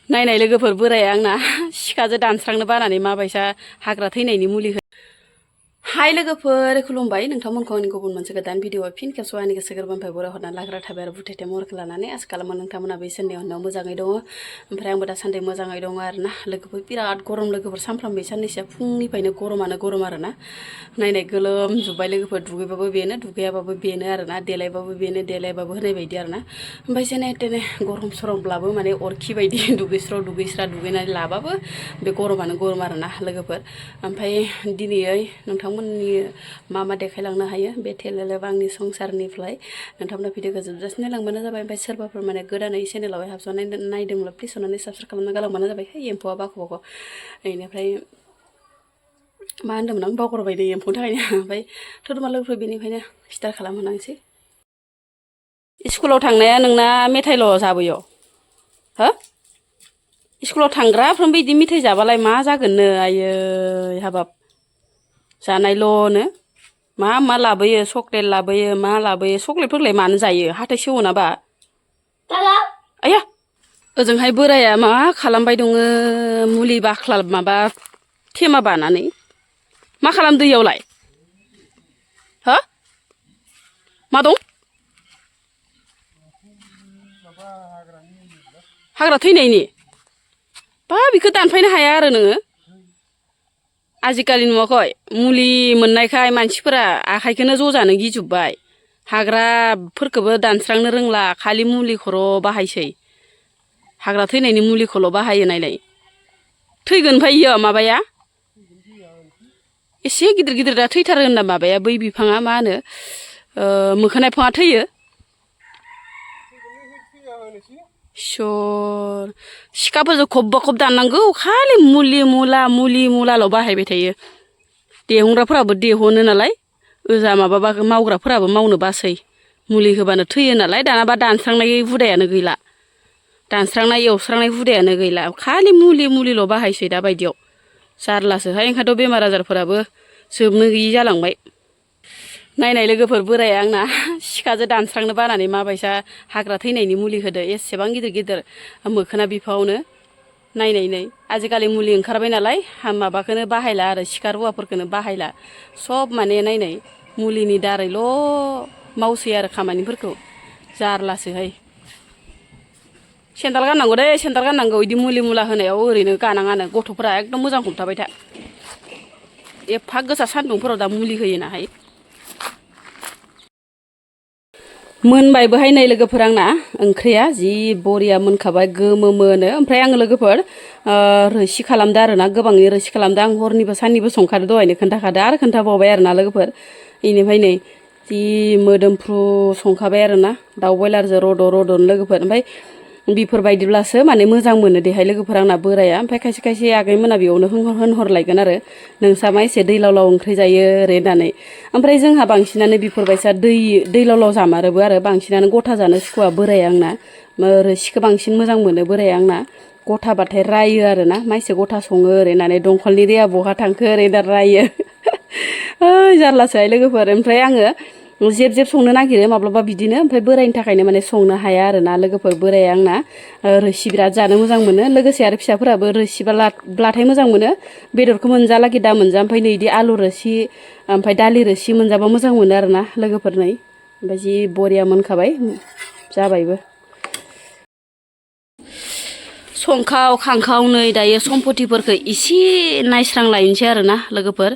नायनाय लोगोफोर बोराया आंना सिखाजों दानस्रांनो बानानै माबायसा हाग्रा थैनायनि मुलि हो हाय लोगोफोर खुलुमबाय नोंथांमोनखौ आंनि गुबुन मोनसे गोदान भिडिअ फिन खेबस' आंनि गोसो गोरबोनिफ्राय बराय हरनानै लाग्रा थाबाय आरो बुथेथे महरखौ लानानै आसा खालामो नोंथांमोनाबो इसोरनि अननायाव मोजाङै दङ ओमफ्राय आंबो दासान्दि मोजाङै दङ आरोना लोगोफोर बिराद गरम लोगोफोर सानफ्रामबो साननैसोआ फुंनिफ्रायनो गरमानो गरम आरोना नायनाय गोलोमजोब्बाय लोगोफोर दुगैबाबो बेनो दुगैयाबाबो बेनो आरोना देलायबाबो बेनो देलायबाबो होनाय बायदि आरोना ओमफ्राय जेने तेने गरम सरमब्लाबो माने अरखि बायदि दुगैस्रा दुगैनानै लाबाबो बे गरमानो गरम आरोना लोगोफोर ओमफ्राय दिनैयै नोंथांमोननि मा मा देखायलांनो हायो बे टेलेलेब आंनि संसारनिफ्राय नोंथांमोना भिडिअखौ जोबजासिनो लांबानो जाबाय ओमफ्राय सोरबाफोर माने गोदानै चेनेलावहाय हाबस'नानै नायदोंब्ला प्लिज अननानै साबस्क्राइब खालामना गालांबानो जाबाय है एम्फौआ बाख' बेनिफ्राय मा होन्दोंमोन आं बावगारबाय दे एम्फौनि थाखायनो ओमफ्राय थुदुमा लोगोफोर बेनिफ्रायनो स्टार्ट खालामहोनांसै स्कुलाव थांनाया नोंना मेथाइल' जाबोयो हो स्कुलाव थांग्राफ्रोम बिदि मेथाइ जाबालाय मा जागोननो आयै हाबाब जानायल'नो मा लाबोयो चक्लेट लाबोयो मा लाबोयो चक्लेटफोरलाय मानो जायो हाथाय सेवो नाबा आया ओजोंहाय बोराया मा खालामबाय दङ मुलि बाख्ला माबा थेमा बानानै मा खालामदो इयावलाय हो मा दं हाग्रा थैनायनि बा बेखौ दानफायनो हाया आरो नोङो आजिखालि नुवाखै मुलि मोननायखाय मानसिफोरा आखाइखौनो जजानो गिजोब्बाय हाग्राफोरखौबो दानस्रांनो रोंला खालि मुलिखौल' बाहायसै हाग्रा थैनायनि मुलिखौल' बाहायो नायलाय थैगोन ओमफ्राय इयो माबाया एसे गिदिर गिदिर दा थैथारो होनना माबाया बै बिफाङा मा होनो मोखोना बिफाङा थैयो इसोर सिखाफोरजों खब दाननांगौ खालि मुलि मुलाल' बाहायबाय थायो देहंग्राफोराबो देहनो नालाय ओजा माबाबा मावग्राफोराबो मावनो बासै मुलि होबानो थैयो नालाय दानाबा दानस्रांनाय हुदायानो गैला दानस्रांनाय एवस्रांनाय हुदायानो गैला खालि मुलिल' बाहायसै दा बायदियाव जारलासोहाय ओंखायनोथ' बेमार आजारफोराबो जोबनो गैयि जालांबाय नायनाय लोगोफोर बोराया आंना सिखाजों दानस्रांनो बानानै माबायसा हाग्रा थैनायनि मुलि होदो एसेबां गिदिर गिदिर मोखोना बिफाङावनो नायनाय आजिखालि मुलि ओंखारबाय नालाय माबाखौनो बाहायला आरो सिखा रुवाफोरखौनो बाहायला सब माने नायनाय मुलिनि दारैल' मावसै आरो खामानिफोरखौ जारलासोहाय सेन्देल गाननांगौ दे सेन्देल गाननांगौ बिदि मुला होनायाव ओरैनो गानाङानो गथ'फोरा एकदम मोजां हमथाबाय था एफा गोसा सान्दुंफोराव दा मुलि होयोनाहाय मोनबायबोहाय नै लोगोफोर आंना ओंख्रिया जि बरिया मोनखाबाय गोमो मोनो ओमफ्राय आङो लोगोफोर रोसि खालामदो आरोना गोबाङै रोसि खालामदो आं हरनिबो साननिबो संखादो दहायनो खोन्थाखादो आरो खोन्थाबावबाय आरोना लोगोफोर बेनिफ्राय नै जि मोदोमफ्रु संखाबाय आरोना दाउ बयलारजों रद'नो लोगोफोर ओमफ्राय बेफोरबायदिब्लासो माने मोजां मोनो देहाय लोगोफोर आंना बोराया ओमफ्राय खायसे खायसे आगैमोना बेयावनो होनहरलायगोन आरो नोंसा मा एसे दैलाव ओंख्रि जायो ओरै होननानै ओमफ्राय जोंहा बांसिनानो बेफोरबायसा दैलाव जामारोबो आरो बांसिनानो गथा जानो सुखुवा बोराया आंना रोसिखौ बांसिन मोजां मोनो बोराया आंना गथाबाथाय रायो आरोना माइसे गथा सङो ओरै होननानै दंखलनि दैया बहा थांखो ओरै होनना रायो जारलासोहाय लोगोफोर ओमफ्राय आङो जेब संनो नागिरो माब्लाबा बिदिनो ओमफ्राय बोरायनि थाखायनो माने संनो हाया आरोना लोगोफोर बोराया आंना रोसि बिराद जानो मोजां मोनो लोगोसे आरो फिसाफोराबो रोसिब्लाथाय मोजां मोनो बेदरखौ मोनजालागि दा मोनजा ओमफ्राय नै बिदि आलु रोसि ओमफ्राय दालि रोसि मोनजाबा मोजां मोनो आरोना लोगोफोर नै ओमफ्राय जि बरिया मोनखाबाय जाबायबो संखाव खांखाव नै दायो सम्पतिफोरखौ एसे नायस्रांलायनोसै आरोना लोगोफोर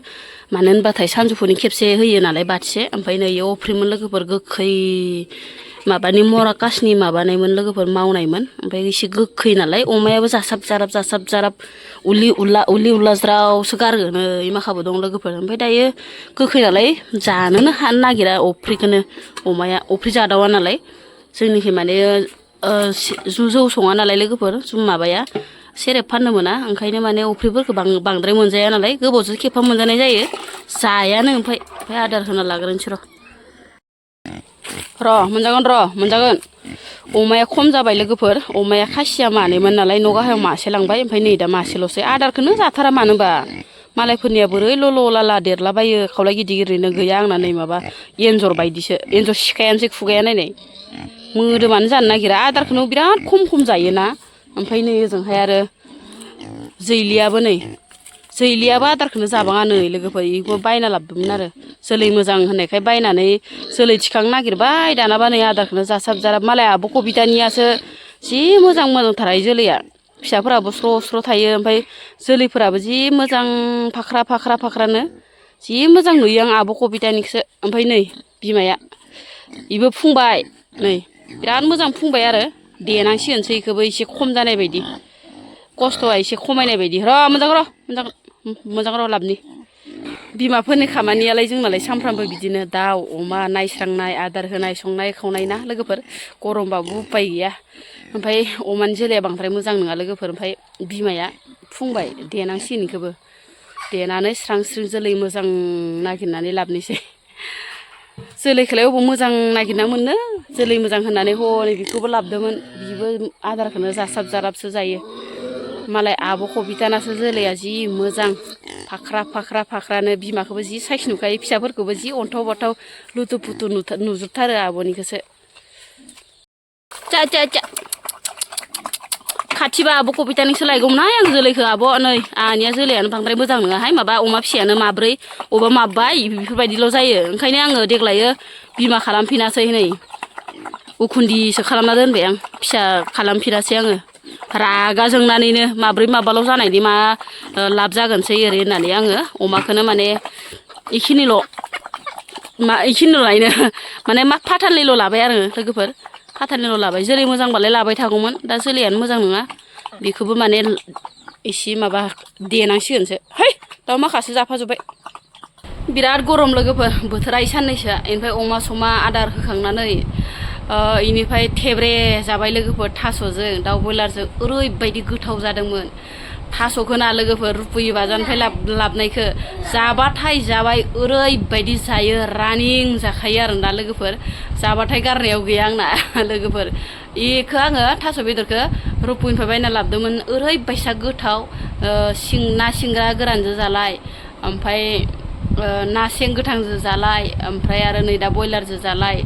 मानो होनबाथाय सानजौफुनि खेबसे होयो नालाय बाथिसे ओमफ्राय नै अफ्रिमोन लोगोफोर गोखै माबानि मराकासनि माबानायमोन लोगोफोर मावनायमोन ओमफ्राय एसे गोखै नालाय अमायाबो जासाब जाराब उलि उला ज्रावसो गारगोनो माखाबो दं लोगोफोर ओमफ्राय दायो गोखै नालाय जानोनो हानो नागिरा अफ्रिखौनो अमाया अफ्रि जादावा नालाय जोंनिखि माने जौ सङा नालाय लोगोफोर माबाया सेरेब फाननो मोना ओंखायनो माने अफ्रिफोरखौ बांद्राय मोनजाया नालाय गोबावजों खेबफा मोनजानाय जायो जायानो ओमफ्राय आदार होना लाग्रोनोसै मोनजागोन अमाया खम जाबाय लोगोफोर अमाया खासिया मानैमोन नालाय न' गाहायाव मासे लांबाय ओमफ्राय नै दा मासेल'सै आदारखौनो जाथारा मानोबा मालायफोरनिया बोरै ल'ला देरलाबायो खावलाय गिदिरनो गैया आंना नै माबा एन्जर बायदिसो एन्जर सिखायानोसै खुगाया नायनाय मोदोमानो जानो नागिरा आदारखौनो बिराद खम जायोना ओमफ्राय नै ओजोंहाय आरो जैलियाबो नै जैलियाबो आदारखौनो जाबाङा नै लोगोफोर बेखौ बायना लाबोदोंमोन आरो जोलै मोजां होननायखाय बायनानै जोलै थिखांनो नागिरबाय दानाबा नै आदारखौनो जासाब जाराब मालाय आब' कबितानियासो जि मोजांथार जोलैया फिसाफोराबो स्र' स्र' थायो ओमफ्राय जोलैफोराबो जि मोजां फाख्रानो जि मोजां नुयो आं आब' कबितानिखौसो ओमफ्राय नै बिमाया बेबो फुंबाय नै बिराद मोजां फुंबाय आरो देनांसिगोनसो बेखौबो एसे खम जानाय बायदि खस्थ'आ एसे खमायनाय बायदि मोजां र' लाबनि बिमाफोरनि खामानियालाय जोंनालाय सानफ्रामबो बिदिनो दाउ अमा नायस्रांनाय आदार होनाय संनाय खावनाय ना लोगोफोर गरमबाबो उपाय गैया ओमफ्राय अमानि जोलैया बांद्राय मोजां नङा लोगोफोर ओमफ्राय बिमाया फुंबाय देनांसिगोन बेखौबो देनानै स्रां जोलै मोजां नागिरनानै लाबोनोसै जोलैखौलाय अबाव मोजां नागिरना मोनो जोलै मोजां होननानै हनै बेखौबो लाबोदोंमोन बिबो आदारखौनो जासाब जाराबसो जायो मालाय आब' कबितानासो जोलैया जि मोजां फाख्रानो बिमाखौबो जि साइस नुखायो फिसाफोरखौबो जि अन्थाव बाथाव लुथु पुथु नुजोबथारो आब'निखौसो खाथिबा आब' कबितानिसो लायगौमोनहाय आं जोलैखौ आब' नै आंनिया जोलैयानो बांद्राय मोजां नङाहाय माबा अमा फिसायानो माब्रै अबा माब्बाय बेफोरबायदिल' जायो ओंखायनो आङो देग्लायो बिमा खालामफिनासै नै उखुन्दिसो खालामना दोनबाय आं फिसा खालामफिनासै आङो रागा जोंनानैनो माब्रै माबाल' जानायनि मा लाब जागोनसै ओरै होननानै आङो अमाखौनो माने इखिनिल' लायनो माने मा फाथालनैल' लाबाय आरो लोगोफोर फाथालनैल' लाबाय जोलै मोजांबालाय लाबाय थागौमोन दा जोलैयानो मोजां नङा बेखौबो माने एसे माबा देनांसिगोनसो है दाउ माखासे जाफाजोब्बाय बिराद गरम लोगोफोर बोथोरा साननैसोआ ओमफ्राय अमा समा आदार होखांनानै इनिफ्राय थेब्रे जाबाय लोगोफोर थास'जों दाउ बयलारजों ओरैबायदि गोथाव जादोंमोन थास'खौ ना लोगोफोर रुपुयो बाजारनिफ्राय लाबोनायखौ जाबाथाय जाबाय ओरैबायदि जायो रानिं जाखायो आरो ना लोगोफोर जाबाथाय गारनायाव गैया आंना लोगोफोर बेखौ आङो थास' बेदरखौ रुपुनिफ्राय बायना लाबोदोंमोन ओरैबायसा गोथाव ना सिंग्रा गोरानजों जालाय ओमफ्राय ना सें गोथांजों जालाय ओमफ्राय आरो नै दा बयलारजों जालाय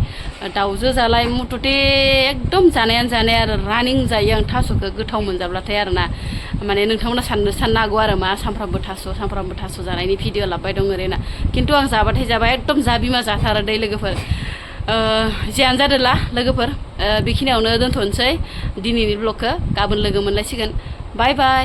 दाउजों जालाय मथथे एकदम जानाय आरो रानिं जायो आं थास'खौ गोथाव मोनजाब्लाथाय आरो ना माने नोंथांमोना साननो हागौ आरो मा सानफ्रामबो थास' जानायनि भिडिअ लाबबाय दं ओरैना खिन्थु आं जाबाथाय जाबाय एकदम जा बिमा जाथारो दै लोगोफोर जियानो जादोला लोगोफोर बेखिनियावनो दोनथ'नोसै दिनैनि ब्लगखौ गाबोन लोगो मोनलायसिगोन बाय बाय